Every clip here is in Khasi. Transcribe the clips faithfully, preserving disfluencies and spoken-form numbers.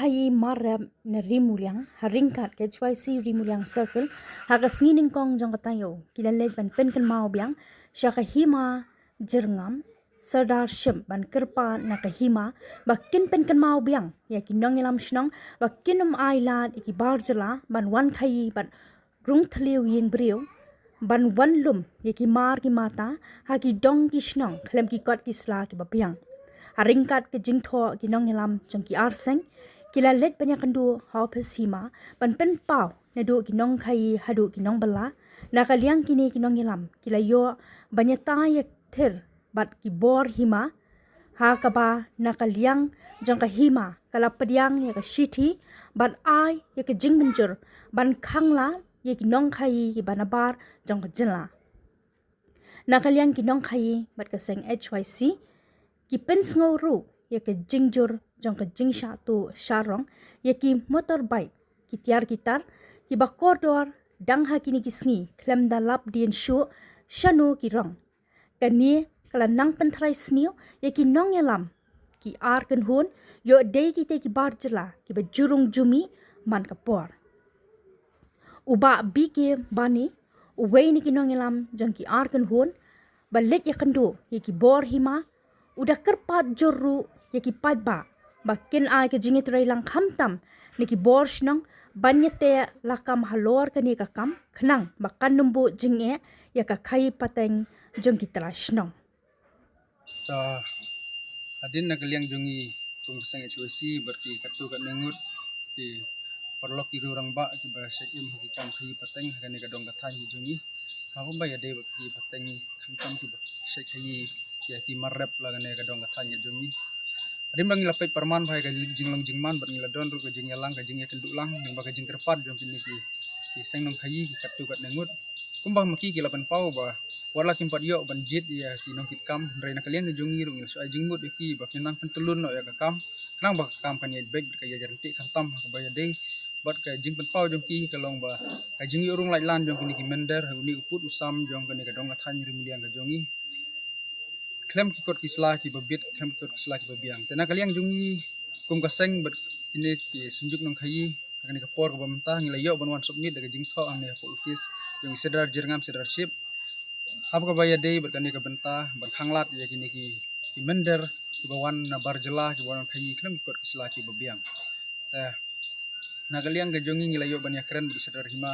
Khaïi Marrep na Ri Muliang, ha ryngkat ka H Y C Ri Muliang Circle, ha ka sngi nyngkong jong ka taïew, ki la leit ban pynkynmaw biang sha ka Hima Jyrngam Sirdarship ban kyrpad na ka Hima ba kin pynkynmaw biang ïa ki nongïalam shnong ba kin ym ailad ïa ki bar jylla ban wan khaïi bad rung thliew ïing briew ban wan lum ïa ki mar ki mata ha ki dong ki shnong khlem ki kot ki sla kiba biang. Ha ryngkat ka jingthoh ki nongïalam jong ki ar seng, ki la leit ban ïakynduh ha ophis Hima ban pynpaw naduh ki nongkhaïi haduh ki nongbylla. Na ka liang kine ki nongïalam, ki la ïoh ban ïatai ïathir bad ki bor Hima, ha kaba na ka liang jong ka Hima ka la pdiang ïa ka shithi bad ai ïa ka jingmynjur ban khanglad ïa ki nongkhaïi kiba nabar jong ka jylla. Na ka liang ki nongkhaïi bad ka seng H Y C, ki pynsngew ruh ïa ka jingjur jong ka jingshah tuh shah rong ïa ki motorbike, ki tiar ki tar, kiba kordor dang ha kine ki sngi khlem da lap dien shuh shano ki rong. Kane ka la nang pynthrang sniew ïa ki nongïalam, ki ar kynhun, ïoh dei kita ki bar jylla kiba ju rung ju mih man ka por. U Bah B K Bani, uwei na ki nongïalam jong ki ar kynhun ba leit ïakynduh ïa ki bor Hima, u da kyrpad jur ruh ïa ki paidbah ba kin ai ka jingïatreilang khamtam na ki bor shnong ban ïateh lakam halor kane ka kam, khnang ba kan ym buh jingeh ïa ka khaïi pateng jong ki trai shnong. Ta, hadien na ka liang jong ngi kum ka seng H Y C bad ki katto katne ngut ki paralok ki rangbah kiba shait im ha ki kam khaïi pateng ha kane ka dong ka thaiñ jong ngi. Ha kumba ïadei bad khaïi pateng, khamtam kiba shait khaïi ïa ki Marrep la kane ka dong ka thaiñ jong ngi. Hadien ba ngi la peit pyrman bha ïa ka jinglong jingman bad ngi la don ruh ka jingïalang, ka jingïakynduh lang lyngba ka jingkyrpad jong kine ki, ki seng nongkhaïi ki katto katne ngut. Kumba ma ki ki la pynpaw ba wat la kim pat ïoh ban jied ïa ki nongkitkam, hynrei na ka liang jong ngi ruh ngi la shu ai jingmut ïa ki ba kin nang pyntyllun noh ïa ka kam, khnang ba ka kam kan ïaid beit bad ka ïaid ryntih khamtam ha kaba ïadei bad ka jingpynpaw jong ki ka long ba ka jingïoh rung laitlan jong kine ki mynder ha une u pud u sam jong kane ka dong ka thaiñ Ri Muliang ka jong ngi, khlem ki kot ki sla kiba bit, khlem ki kot ki sla kiba biang. Te na ka liang jong ngi kum ka seng bad kine ki synjuk nongkhaïi, ha kane ka por kaba mynta ngi la ïoh ban wan submit da ka jingthoh hangne hapoh office jong ki Sirdar Jyrngam Sirdarship ha kaba ïadei bad kane ka bynta ban khanglad ïa kine ki, ki mynder kiba wan na bar jylla kiba wan khaïi khlem ki kot ki sla kiba biang. Te na ka liang ka jong ngi ngi la ïoh ban ïakren bad i Sirdar Hima,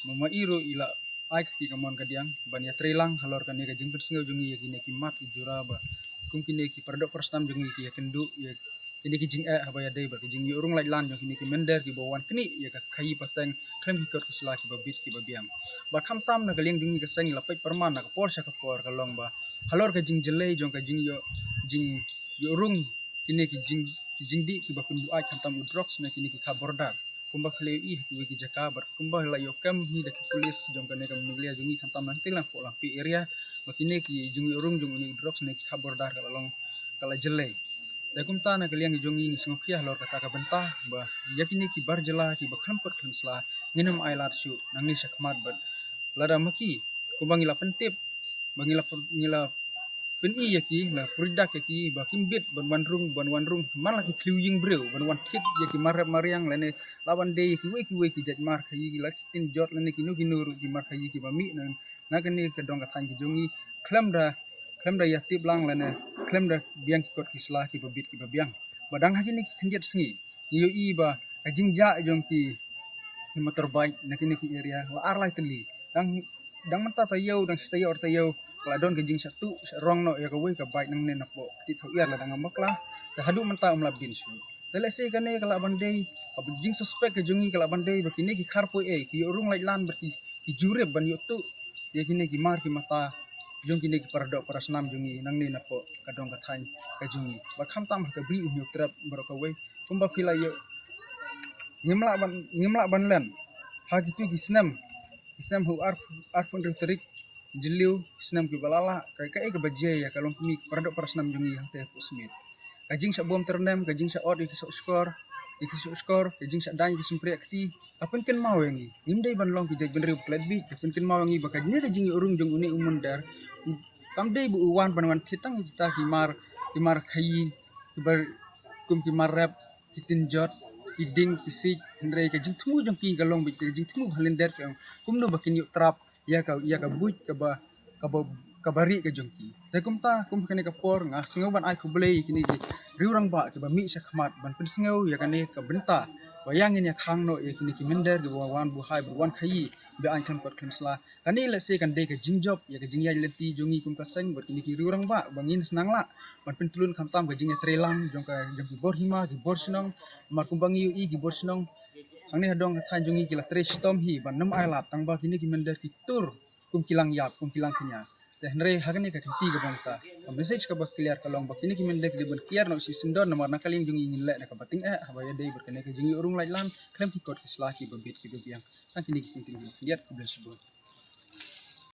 ma, ma i ruh i la ai ka ki kamon kadiang ban ïatreilang halor kane ka jingpynsngew jong ngi ïa kine ki mat ki jura ba kum kine ki paradoh parasnam jong ngi ki ïakynduh ïa kine ki jingeh haba ïadei bad ka jingïoh rung laitlan jong kine ki mynder kiba wan knieh ïa ka khaïi pateng khlem ki kot ki sla kiba bit kiba biang. Bad khamtam na ka liang jong ngi ka seng ngi la peit pyrman na ka por sha ka por ka long ba halor ka jingjyllei jong ka jingïoh, jingïoh rung kine ki jing, ki jingdih kiba pynbuaid khamtam u drugs na kine ki kha border. Kumba phi la ïohi ha kiwei ki jaka bad kumba la ïoh kem hi da ki pulit jong kane ka Meghalaya jong ngi khamtam na Langpih Langpih area, ba kine ki jingïoh rung jong une u drugs na ki kha border ka la long ka la jyllei. Te kumta na ka liang jong ngi ngi sngewkhia halor kata ka bynta ba ïa kine ki bar jylla kiba khlem kot khlem sla ngin ym ailad shuh nangne shakhmat bad lada ma ki kumba ngi la pyntip ba ngi la pyn-, ngi la pyni ïa ki, la pyrdak ïa ki ba kim bit ban wan rung, ban wan rung man la ki thliew ïing briew, ban wan thied ïa ki mar rep mar riang lane lah ban dei ïa kiwei kiwei ki jait mar khaïi, la ki tin jot lane kino kino ruh ki mar khaïi kiba mih na, na kane ka dong ka thaiñ ka jong ngi khlem da, khlem da ïatip lang lane khlem da biang ki kot ki sla kiba bit kiba biang. Ba dang ha kine ki khyndiat sngi ngi ïohi ba ka jingjah jong ki, ki motorbike na kine ki area la ar lai tylli. Dang, dang mynta taïew, dang shi taïew ar taïew ka la don ka jingshah tuh shah rong noh ïa kawei ka bike nangne napoh kti thaw ïar la dang bakla. Te haduh mynta um lah bin shuh. Te lehse kane ka lah ban dei, ka jingsuspek ka jong ngi ka lah ban dei ba kine ki kharpoi ei ki ïoh rung laitlan bad ki, ki jurip ban ïoh tuh ïa kine ki mar ki mata jong kine ki paradoh parasnam jong ngi nangne napoh ka dong ka thaiñ ka jong ngi. Bad khamtam ha ka Bri U Hynñiewtrep baroh kawei kumba phi la ïoh, ngim lah ban, ngim lah ban len ha kitu ki snem, ki snem ha u ar, arphew hynriew tarik Jylliew, ki snem kiba la lah, ka, kaei kaba jia ïa ka longkmie ka paradoh parasnam jong ngi hangtei hapoh Smit. Ka jingshah bom tyrnem, ka jingshah ot ïa ki sohskor, ïa ki sohskor, ka jingshah daiñ ïa ki sympriahkti ka pynkynmaw ïa ngi. Ngim dei ban long ki jaitbynriew ba klet bieit, ka pynkynmaw ïa ngi ba kane ka jingïoh rung jong une u mynder kam dei ba u wan ban wan thied tang ïa kita ki mar, ki mar khaïi, kiba kum ki mar rep, ki tin jot, ki ding ki siej, hynrei ka jingthmu jong ki ka long beit ka jingthmu ha lynder ki ong kumno ba kin ïoh trap ïa ka, ïa ka buit kaba, kaba, kaba rieh ka jong ki. Te kumta kum kane ka por nga sngew ban ai khublei ïa kine ki riew rangbah kiba mih sha khmat ban pynsngew ïa kane ka bynta ba ïa ngin ïa khang noh ïa kine ki mynder kiba wan buhai ba wan khaïi ba aiñ khlem kot khlem sla. Kane lehse kan dei ka jingjop ïa ka jingïaid lynti jong ngi kum ka seng bad kine ki riew rangbah ba ngin snang lah ban pyntylun khamtam ka jingïatreilang jong ka, jong ki bor hima ki bor shnong. Namar kumba ngi ïohi ki bor shnong hangne ha dong ka thaiñ jong ngi ki la trei shitom hi ban nym ailad tang ba kine ki mynder ki tur kum ki lang ïap kum ki lang kñia. Te hynrei ha kane ka kynti kaba mynta ka message kaba clear ka long ba kine ki mynder ki dei ban kiar noh shisyndon namar na ka liang jong ngi ngin leh na kaba tyngeh haba ïadei bad kane ka jingïoh rung laitlan khlem ki kot ki sla kiba bit kiba biang. Tang kine ki ktien ki khyndiat, khublei shibun.